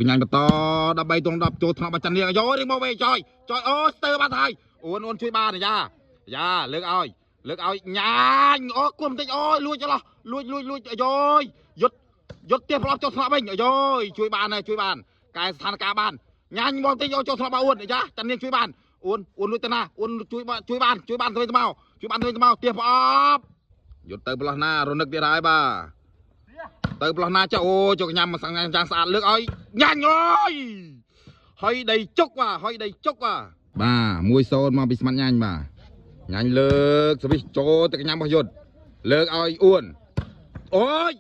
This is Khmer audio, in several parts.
វិញ្ញាណបន្ត13ទង10ចូលថ្នាក់បច្ច័ននេះយោរៀងមកវិញចយចយអូស្ទើបាត់ហើយអូនអូនជួយបានយ៉ាយ៉ាលើកឲ្យលើកឲ្យញ៉ាញអូគួរបន្តិចអូលួចចលោះលួចលួចលួចយោយុទ្ធយុទ្ធទៀបប្រប់ចូលថ្នាក់វិញយោជួយបានហើយជួយបានកែស្ថានភាពបានញ៉ាញមកបន្តិចយោចូលថ្នាក់បើអូនយ៉ាចាន់នាងជួយបានអូនអូនលួចទៅណាអូនជួយជួយបានជួយបានទៅវិញទៅមកជួយបានទៅវិញទៅមកទៀបប្រប់យុទ្ធទៅផ្លោះណារនឹកទៀតហើយបាទទៅផ្លោះណាចុះអូចូលញ៉ាំមកចាំងស្អាតលើកឲ្យញ៉ាញ់អើយហុយដីជុកបាទហុយដីជុកបាទបាទ1-0មកពីស្មាត់ញ៉ាញ់បាទញ៉ាញ់លើកសវិសចូលទៅញ៉ាំរបស់យុទ្ធលើកឲ្យអួនអូយ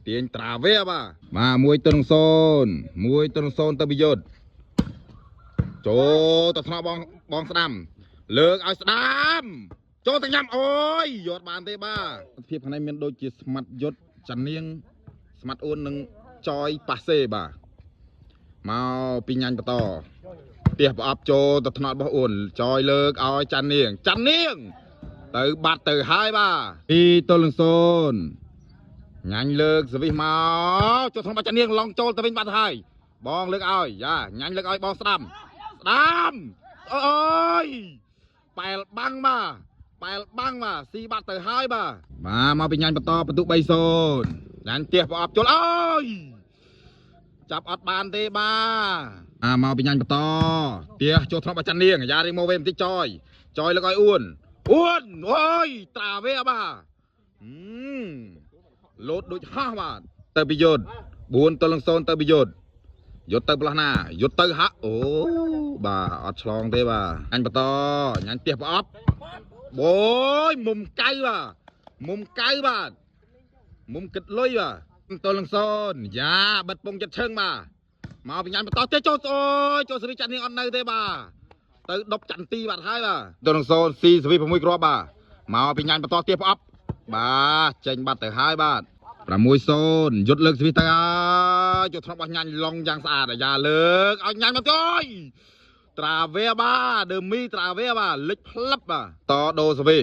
ទាញត្រាវេបាទបាទ1ទៅ0 1ទៅ0ទៅពីយុទ្ធចូលទៅថ្នាក់បងបងស្ដាំលើកឲ្យស្ដាំចូលទៅញ៉ាំអូយយកបានទេបាទភាពខាងនេះមានដូចជាស្មាត់យុទ្ធចានៀងស្មាត់អួននិងចយប៉ាសេបាទមកពីញ៉ាញ់បន្តផ្ទះប្រអប់ចូលទៅថ្នាក់របស់អួនចយលើកឲ្យចានៀងចានៀងទៅបាត់ទៅហើយបាទ2ទល់នឹង0ញ៉ាញ់លើកសវិសមកចូលថ្នាក់ចានៀងឡងចូលទៅវិញបាត់ហើយបងលើកឲ្យយ៉ាញ៉ាញ់លើកឲ្យបងស្ដាំស្ដាំអូយប៉ែលបាំងបាទប៉ែលបាំងបាទស៊ីបាត់ទៅហើយបាទបាទមកពីញ៉ាញ់បន្តបន្ទុក3-0ញ៉ាញ់ផ្ទះប្រអប់ជុលអើយចាប់អត់បានទេបាទអាមកពីញ៉ាញ់បន្តផ្ទះចូលធ្លាប់អាចារ្យនាងយ៉ារៀងមកវិញបន្តិចចយចយលើកឲ្យអួនអួនអូយត្រាវេបាទលោតដូចហោះបាទទៅពីយុទ្ធ4ទល់នឹង0ទៅពីយុទ្ធយុទ្ធទៅផ្លោះណាយុទ្ធទៅហាក់អូបាទអត់ឆ្លងទេបាទញ៉ាញ់បន្តញ៉ាញ់ផ្ទះប្រអប់អូយមុំកៅបាទមុំកៅបាទមុំគិតលុយបាទទល់នឹង0យ៉ាបិទពងចិត្តឈឹងបាទមកពីញ៉ាំបន្តទេចូលអូយចូលសវិចាន់នេះអត់នៅទេបាទទៅដប់ចន្ទីបាទហើយបាទទល់នឹង0ស៊ីសវិ6គ្រាប់បាទមកពីញ៉ាំបន្តទៀតប្រអប់បាទចេញបាត់ទៅហើយបាទ6-0យុទ្ធលើកសវិទៅហើយចូលធ្លាប់របស់ញ៉ាញ់ឡងយ៉ាងស្អាតអាយ៉ាលើកឲ្យញ៉ាញ់មកទៅត្រាវេបាទដឺមីត្រាវេបាទលិចផ្លឹបបាទតដូសវិ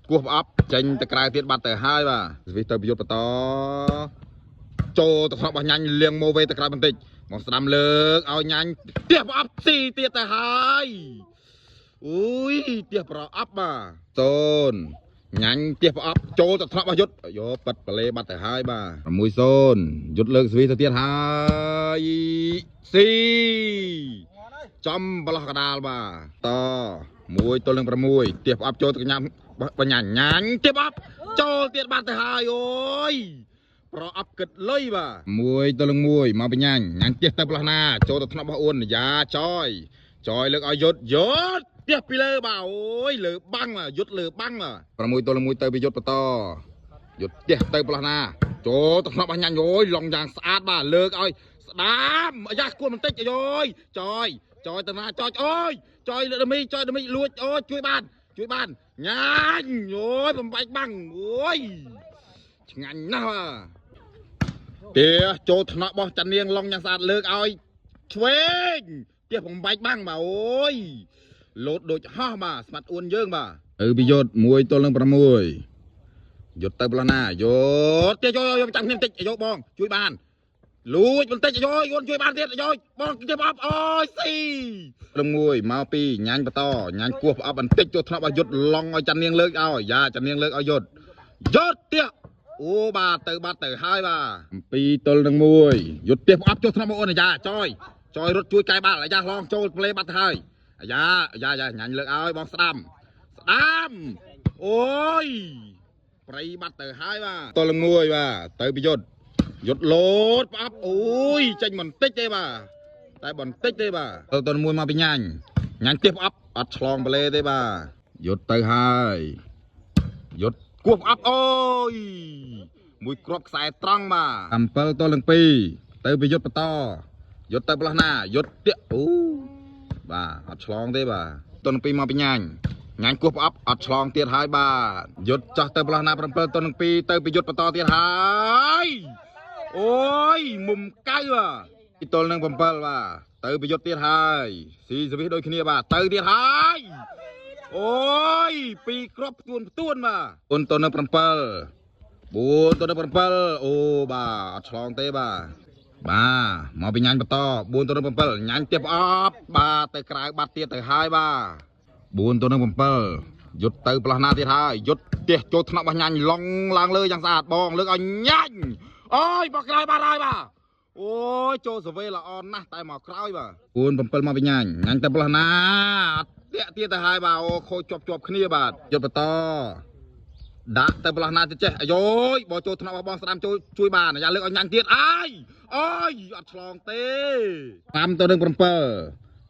គោះប្រអប់ចេញទៅក្រៅទៀតបាត់ទៅហើយបាទសវិទៅប្រយុទ្ធបន្តចូលទៅធ្លាប់របស់ញ៉ាញ់លៀងម៉ូវេទៅក្រៅបន្តិចមកស្ដាំលើកឲ្យញ៉ាញ់ផ្ទះប្រអប់ស៊ីទៀតទៅហើយអូយផ្ទះប្រអប់បាទ0ញ៉ាញ់ផ្ទះប្រអប់ចូលទៅធ្លាប់របស់យុទ្ធយកប៉ិតបលេបាត់ទៅហើយបាទ6-0យុទ្ធលើកសវិទៅទៀតហើយស៊ីចំប្រឡោះកដាលបាទត1ទល់នឹង6ផ្ទះប្រអប់ចូលទៅញ៉ាំបញ្ញាញ៉ាញ់ផ្ទះប្រអប់ចូលទៀតបាត់ទៅហើយអូយប្រអប់គិតលុយបាទ1ទល់នឹង1មកបញ្ញាញញ៉ាញ់ផ្ទះទៅប្រឡោះណាចូលទៅថ្នាក់របស់អួនយ៉ាចយចយលើកឲ្យយុទ្ធយុទ្ធផ្ទះពីលើបាទអូយលើបាំងបាទយុទ្ធលើបាំងបាទ6ទល់នឹង1ទៅពីយុទ្ធបន្តយុទ្ធផ្ទះទៅប្រឡោះណាចូលទៅថ្នាក់របស់ញ៉ាញ់អូយឡងយ៉ាងស្អាតបាទលើកឲ្យស្ដាមអាយ៉ាគួរបន្តិចអូយចយចយទៅណាចយអូយចយលើដមីចយដមីលួចអូយជួយបានជួយបានញ៉ាញ់អូយបំបាច់បាំងអូយឆ្ងាញ់ណាស់បាទផ្ទះចូលថ្នាក់របស់ចានៀងឡងយ៉ាងស្អាតលើកឲ្យឆ្វេងផ្ទះបំបាច់បាំងបាទអូយលោតដូចហោះបាទស្មាត់អួនយើងបាទទៅពីយុទ្ធ1ទល់នឹង6យុទ្ធទៅផ្លោះណាយុទ្ធផ្ទះយកចាំខ្ញុំតិចយកបងជួយបានលួចបន្តិចយោយអូនជួយបានទៀតយោយបងទៀតអប់អូយស៊ីរងមួយមកពីញ៉ាញ់បន្តញ៉ាញ់គោះប្រអប់បន្តិចចូលថ្នាក់របស់យុទ្ធឡងឲ្យចាននាងលើកឲ្យយ៉ាចាននាងលើកឲ្យយុទ្ធយុទ្ធទៀតអូបាទទៅបាត់ទៅហើយបាទ7ទល់នឹង1យុទ្ធទៀតប្រអប់ចូលថ្នាក់មកអូនអាយ៉ាចយចយរត់ជួយកែបាល់អាយ៉ាឡងចូលផ្លេបាត់ទៅហើយអាយ៉ាអាយ៉ាញ៉ាញ់លើកឲ្យបងស្ដាំស្ដាំអូយប្រៃបាត់ទៅហើយបាទទល់នឹង1បាទទៅពីយុទ្ធយុទ្ធលោតផ្អាប់អូយចេញបន្តិចទេបាទតែបន្តិចទេបាទទៅមួយមកពីញ៉ាញ់ញ៉ាញ់ទៀបផ្អាប់អត់ឆ្លងបលេទេបាទយុទ្ធទៅហើយយុទ្ធគោះផ្អាប់អូយមួយគ្រាប់ខ្សែត្រង់បាទ7ទល់នឹង2ទៅពីយុទ្ធបន្តយុទ្ធទៅផ្លោះណាយុទ្ធទៀអូបាទអត់ឆ្លងទេបាទទល់នឹង2មកពីញ៉ាញ់ញ៉ាញ់គោះផ្អាប់អត់ឆ្លងទៀតហើយបាទយុទ្ធចោះទៅផ្លោះណា7ទល់នឹង2ទៅពីយុទ្ធបន្តទៀតហើយអូយមុំកៅបាទទល់នឹង7បាទទៅប្រយុទ្ធទៀតហើយស៊ីសវិសដូចគ្នាបាទទៅទៀតហើយអូយពីរគ្រាប់ផ្ទួនផ្ទួនបាទ4ទល់នឹង7 4ទល់នឹង7អូបាទអត់ឆ្លងទេបាទ បាទមកពីញ៉ាញ់បន្ត4ទៅនឹង7ញ៉ាញ់ទៀតប្រអប់បាទទៅក្រៅបាត់ទៀតទៅហើយបាទ4ទៅនឹង7យុទ្ធទៅផ្លោះណាទៀតហើយយុទ្ធផ្ទះចូលថ្នាក់របស់ញ៉ាញ់ឡងឡើងលើយ៉ាងស្អាតបងលើកឲ្យញ៉ាញ់អូយបោះក្រោយបាត់ហើយបាទអូយចូលសវេល្អណាស់តែមកក្រោយបាទ4 7មកពីញ៉ាញ់ញ៉ាញ់ទៅផ្លោះណាអត់តាក់ទៀតទៅហើយបាទអូខូចជាប់ជាប់គ្នាបាទយុទ្ធបន្ត ដាក់ទៅផ្លោះណាទៅចេះអាយយបើចូលថ្នាក់របស់បងស្ដាំចូលជួយបានយ៉ាលើកឲ្យញ៉ាញ់ទៀតអាយអូយអត់ឆ្លងទេ5ទៅនឹង7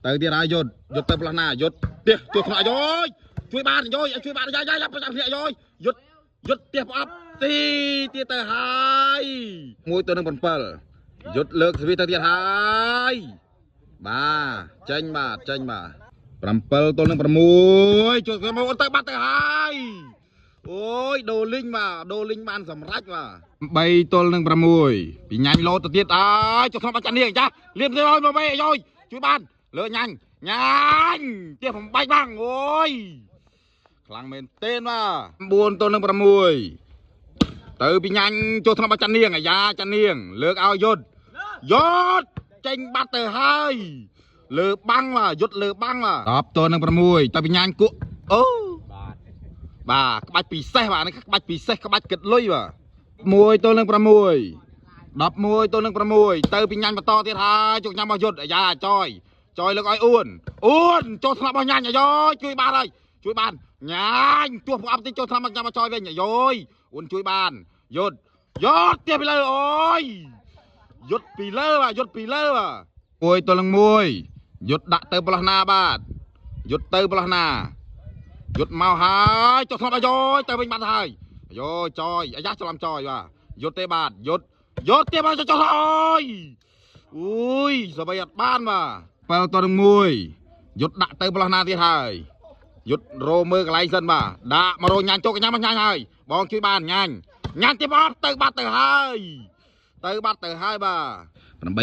ទៅទៀតហើយយុទ្ធយុទ្ធទៅផ្លោះណាយុទ្ធផ្ទះចូលថ្នាក់អាយយជួយបានអាយយជួយបានយ៉ាយ៉ាយ៉ាប្រចាំគ្នាអាយយយុទ្ធយុទ្ធផ្ទះប្រអប់ទីទៀតទៅហើយ1ទៅនឹង7យុទ្ធលើកស្វីទៅទៀតហើយបាទចេញបាទចេញបាទ7ទល់នឹង6ជួយមកទៅបាត់ទៅហើយ អូយដូលីងបាទដូលីងបានសម្រេចបាទ3ទល់នឹង6ពីញ៉ាញ់លោតទៅទៀតអើយចុះក្នុងបាច់ចាននេះចាលៀមទៅឲ្យមកវិញអើយជួយបានលើញ៉ាញ់ញ៉ាញ់ទៀតបំបាច់បាំងអូយខ្លាំងមែនទែនបាទ9ទល់នឹង6ទៅពីញ៉ាញ់ចូលក្នុងបាច់ចាននាងអាយ៉ាចាននាងលើកឲ្យយុទ្ធយុទ្ធចេញបាត់ទៅហើយលើបាំងបាទយុទ្ធលើបាំងបាទ10ទល់នឹង6ទៅពីញ៉ាញ់គក់អូ បាទក្បាច់ពិសេសបាទនេះក្បាច់ពិសេសក្បាច់គិតលុយបាទ1ទល់នឹង6 11ទល់នឹង6ទៅពីញ៉ាញ់បន្តទៀតហើយជុកញ៉ាំរបស់យុទ្ធអាយ៉ាចយចយលើកឲ្យអួនអួនចូលថ្នាក់របស់ញ៉ាញ់អាយជួយបានហើយជួយបានញ៉ាញ់ទោះប្រអប់តិចចូលថ្នាក់មកញ៉ាំមកចយវិញអាយអួនជួយបានយុទ្ធយុទ្ធទៀតពីលើអូយយុទ្ធពីលើបាទយុទ្ធពីលើបាទ1ទល់នឹង1យុទ្ធដាក់ទៅផ្លោះណាបាទយុទ្ធទៅផ្លោះណា យុទ្ធមកហើយចុះធ្លាប់អាយយទៅវិញបាត់ហើយអាយយចយអាយ៉ាច្រឡំចយបាទយុទ្ធទេបាទយុទ្ធយុទ្ធទេបាទចុះចុះអូយអូយសបៃអត់បានបាទ7តនឹង1យុទ្ធដាក់ទៅផ្លោះណាទៀតហើយយុទ្ធរោមើលកន្លែងសិនបាទដាក់មករោញ៉ាញ់ចូលកញ្ញាមកញ៉ាញ់ហើយបងជួយបានញ៉ាញ់ញ៉ាញ់ទេបាទទៅបាត់ទៅហើយទៅបាត់ទៅហើយបាទ8 1 8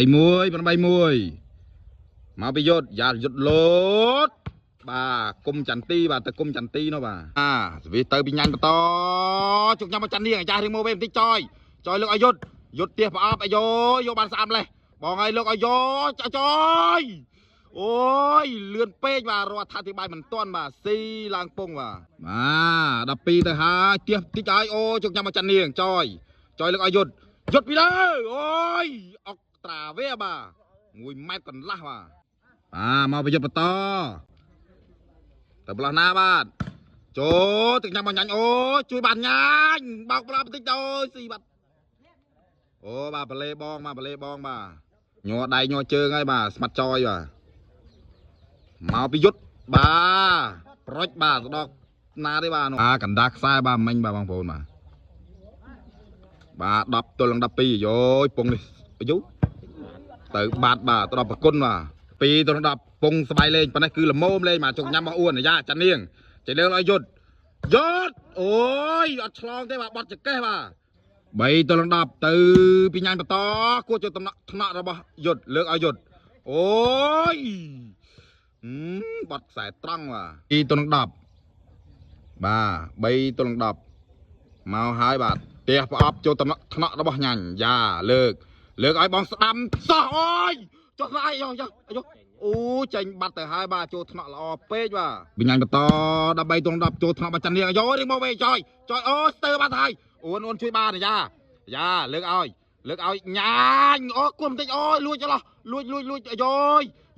1មកពីយុទ្ធយ៉ាយុទ្ធលោត បាទគុំចន្ទីបាទទៅគុំចន្ទីនោះបាទអាសវិសទៅពីញ៉ាញ់បន្តជុកញ៉ាំមកច័ន្ទនាងអាចារ្យរៀងមកវិញបន្តិចចយចយលើកឲ្យយុទ្ធយុទ្ធផ្ទះប្រអប់អាយយកបានស្អាតម្លេះបងឲ្យលើកឲ្យយកចយអូយលឿនពេកបាទរដ្ឋាភិបាលមិនទាន់បាទស៊ីឡើងពងបាទបាទ12ទៅហើយផ្ទះតិចឲ្យអូជុកញ៉ាំមកច័ន្ទនាងចយចយលើកឲ្យយុទ្ធយុទ្ធពីលើអូយអុកត្រាវេបាទ1ម៉ែត្រកន្លះបាទបាទមកប្រយុទ្ធបន្ត ទៅផ្លោះណាបាទចូលទឹកញ៉ាំមកញ៉ាញ់អូជួយបានញ៉ាញ់បោកផ្លោះបន្តិចទៅស៊ីបាត់អូបាទបលេបងបាទបលេបងបាទញ័រដៃញ័រជើងហើយបាទស្មាត់ចយបាទមកពីយុទ្ធបាទប្រុចបាទស្ដកណាទេបាទអាកណ្ដាស់ខ្សែបាទមិញបាទបងប្អូនបាទបាទ10ទល់នឹង12យោយពងនេះអាយុទៅបាត់បាទទៅដល់ប្រគុណបាទ2ទល់នឹង10ពងស្បៃលេងប៉ុណ្ណេះគឺល្មមលេងបាទជុកញ៉ាំមកអួនអាយ៉ាចានាងចេះលើកឲ្យយុទ្ធយុទ្ធអូយអត់ឆ្លងទេបាទបត់ចកេះបាទ3ទល់នឹង10ទៅពីញ៉ាញ់បន្តគួរចូលតំណក់ថ្នាក់របស់យុទ្ធលើកឲ្យយុទ្ធអូយបត់ខ្សែត្រង់បាទ2ទល់នឹង10បាទ3ទល់នឹង10មកហើយបាទផ្ទះប្រអប់ចូលតំណក់ថ្នាក់របស់ញ៉ាញ់យ៉ាលើកលើកឲ្យបងស្ដាំសោះអូយចុះស្អីយោយោយោអូចេញបាត់ទៅហើយបាទចូលថ្នាក់ល្អពេកបាទវិញ្ញាណបន្ត13ទង10ចូលថ្នាក់បាចាន់នាងយោរៀងមកវិញចយចយអូស្ទើបាត់ហើយអូនអូនជួយបានយ៉ាយ៉ាលើកឲ្យលើកឲ្យញ៉ាញអូគួរបន្តិចអូយលួចចលោះលួចលួចលួចយោ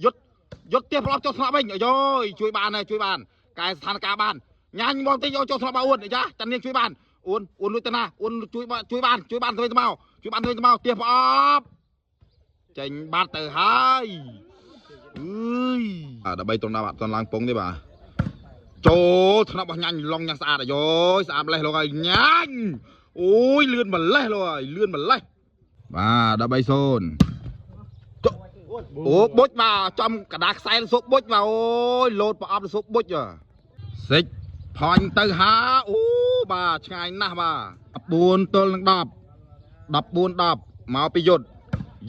យុទ្ធយុទ្ធផ្ទះប្រអប់ចូលថ្នាក់វិញយោជួយបានហើយជួយបានកែស្ថានភាពបានញ៉ាញមកបន្តិចចូលថ្នាក់បាទអូនយ៉ាចាន់នាងជួយបានអូនអូនលួចទៅណាអូនជួយជួយបានជួយបានទៅវិញទៅមកជួយបានទៅវិញទៅមកផ្ទះប្រអប់ចេញបាត់ទៅហើយអើយ13ត្រង់ដល់អត់ទាន់ឡើងពងទេបាទចូលថ្នាក់របស់ញ៉ាញ់ឡងញ៉ាំស្អាតអាយយស្អាតម្លេះលោកហើយញ៉ាញ់អូយលឿនម្លេះលោកហើយលឿនម្លេះបាទ13 0អូបុចបាទចំកដាខ្សែសុបបុចបាទអូយលោតប្រអប់សុបបុចបាទសិចផាញ់ទៅហាអូបាទឆ្ងាយណាស់បាទ4ទល់នឹង10 14 10មកពីយុទ្ធ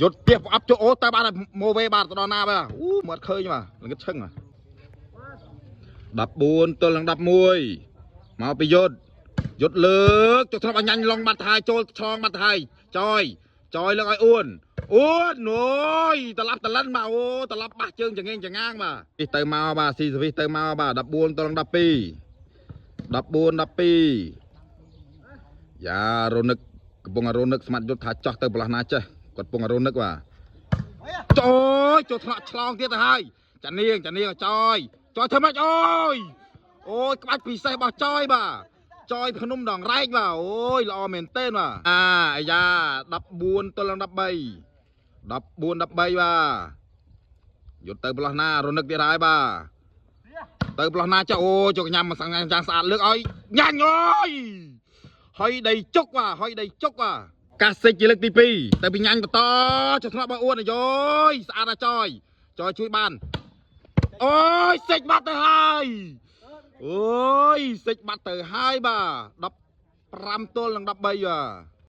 យុទ្ធផ្ទះប្រអប់ចូលអូទៅបាទម៉ូវេបាទទៅដល់ណាបាទអូមើលឃើញបាទល្ងិតឈឹងបាទ14ទល់នឹង11មកពីយុទ្ធយុទ្ធលើកចុះធ្លាប់អញញ៉ាញ់ឡងបាត់ហើយចូលឆ្លងបាត់ហើយចយចយលើកឲ្យអួន អូណយត្រឡប់តលិនបាទអូត្រឡប់បាសជើងចងេងចងាងបាទនេះទៅមកបាទស៊ីសវិសទៅមកបាទ14ទល់នឹង12 14 12យ៉ារនឹកកំពុងរនឹកស្មាត់យុទ្ធថាចោះទៅប្រឡោះណាចេះគាត់កំពុងរនឹកបាទចោយចូលថ្នាក់ឆ្លងទៀតទៅហើយចានាងចានាងចោយចោយធ្វើម៉េចអូយអូយក្បាច់ពិសេសរបស់ចោយបាទចោយភ្នំដងរែកបាទអូយល្អមែនទែនបាទអាអាយ៉ា14ទល់នឹង13 14 13បាទយុទ្ធទៅប្រឡោះណារនឹកទៀតហើយបាទទៅប្រឡោះណាចាអូចូលញ៉ាំមកសាំងចាំងស្អាតលើកឲ្យញ៉ាញ់អើយហុយដីជុកបាទហុយដីជុកបាទកាសិចជាលើកទី2ទៅពីញ៉ាញ់បន្តចុះថ្នាក់បើអួនអាយយស្អាតអាចយចយជួយបានអូយសិចបាត់ទៅហើយអូយសិចបាត់ទៅហើយបាទ15ទល់នឹង13បាទ។